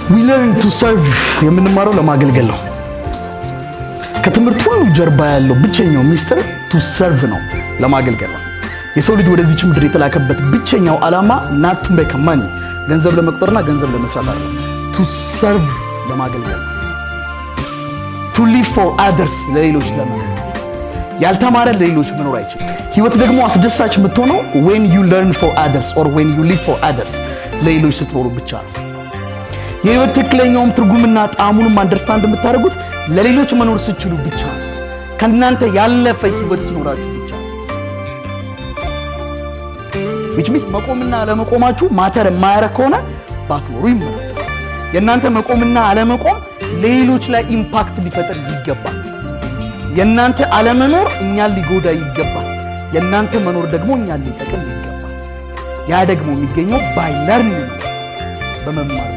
We learn to serve። የምንማረው ለማገልገል ነው። ከትምህርት ሁሉ ጀርባ ያለው ብቸኛው ሚስጥር to serve ነው፣ ለማገልገል ነው። የሰው ልጅ ወደዚች ምድር የተላከበት ብቸኛው ዓላማ not to make money፣ ገንዘብ ለመቁጠርና ገንዘብ ለመስራት አይደለም። To serve፣ ለማገልገል ነው። To live for others፣ ለሌሎች ለመኖር። ያልተማረ ለሌሎች መኖር አይችልም። ህይወት ደግሞ አስደሳች የምትሆነው when you learn for others or when you live for others፣ ለሌሎች ስትኖሩ ብቻ ነው። የህይወት ትክክለኛውም ትርጉምና ጣዕሙንም understand የምታደርጉት ለሌሎች መኖር ስትችሉ ብቻ ነው። ከእናንተ ያለፈ ህይወት ሲኖራችሁ ብቻ ነው። Which means መቆምና አለመቆማችሁ matter የማያረግ ከሆነ ባትኖሩ ይመረጣል። የእናንተ መቆምና አለመቆም ሌሎች ላይ impact ሊፈጥር ይገባል። የእናንተ አለመኖር እኛን ሊጎዳ ይገባል። የእናንተ መኖር ደግሞ እኛን ሊጠቅም ይገባል። ያ ደግሞ የሚገኘው by learning ነው፣ በመማር።